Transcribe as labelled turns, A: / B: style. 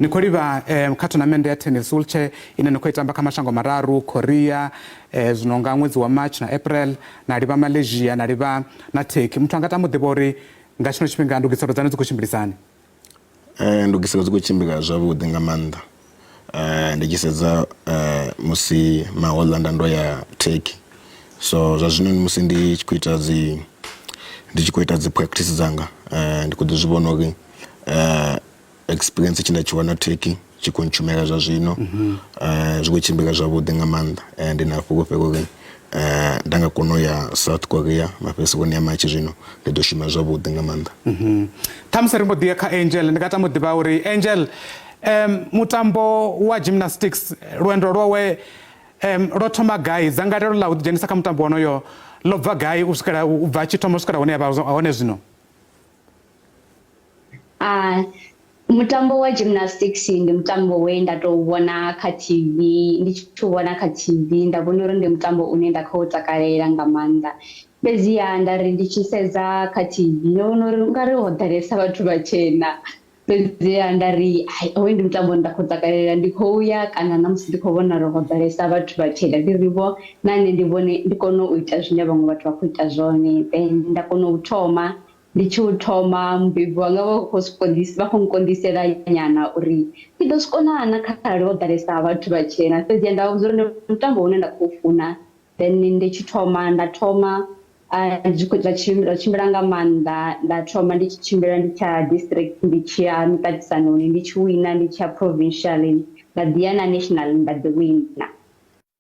A: Ni khou livha kha thonamennde ya tennis wheelchair ine ni khou i tamba kha mashango mararu, Korea, zwino nga ṅwedzi wa March na April, na livha Malaysia, na livha na Turkey. Muthu anga tama u ḓivha uri nga tshino tshifhinga ndugiselo dzanu dzi khou tshimbilisa hani?
B: Ndugiselo dzi khou tshimbila zwavhuḓi nga maanḓa ndi tshi sedza musi mahoḽa nda ndo ya Turkey so zwa zwino musi ndi tshi khou ita dzi ndi tshi khou ita dzi practice dzanga ndi khou ḓi zwi vhona uri experience tshine nda tshi wana Turkey tshi khou ntshumela zwa zwino. Zwi khou tshimbila zwavhuḓi nga maanḓa ndi na fhulufhelo uri nda nga kona u ya South Korea mafhedziseloni a March zwino ndi ḓo shuma zwavhuḓi nga maanḓa.
A: Ṱhamusi ri mbo ḓi ya kha Angel, ndi nga tama u ḓivha uri Angel mutambo wa gymnastics lwendo lwawe lwo thoma gai, dzangalelo ḽa u ḓidzhenisa kha mutambo wonoyo ḽo bva gai u swikela u bva tshi thoma u swikela hune ya vha hone zwino?
C: Mutambo wa gymnastics ndi mutambo we nda tou vhona kha TV, ndi tshi u vhona kha TV nda vhona uri ndi mutambo une nda khou takalela nga maanḓa. Fhedziha nda ri ndi tshi sedza kha TV ndo vhona uri u nga ri ho ḓalesa vhathu vhatshena, fhedziha nda ri hai hoyu ndi mutambo une nda khou takalela ndi khou ya kana na musi ndi khou vhona uri ho ḓalesa vhathu vhatshena ndi ri vho na nṋe ndi vhone ndi kone u ita zwine vhaṅwe vhathu vha khou ita zwone, then nda kona u thoma Ndi tshi u thoma mubebi wanga vha khou zwi konḓisa vha khou nkonḓisela nyana uri ndi ḓo zwi kona na kharali ho ḓalesa vhathu vhatshena fhedzi nda vhudza uri ndi mutambo une nda khou funa then ndi tshi thoma nda thoma zwi khou tshimbila tshimbila nga maanḓa nda thoma ndi tshi tshimbila ndi tsha district ndi tshi ya miṱaṱisanoni ndi tshi wina ndi tshi ya provincial nda ḓi ya na national nda ḓi wina.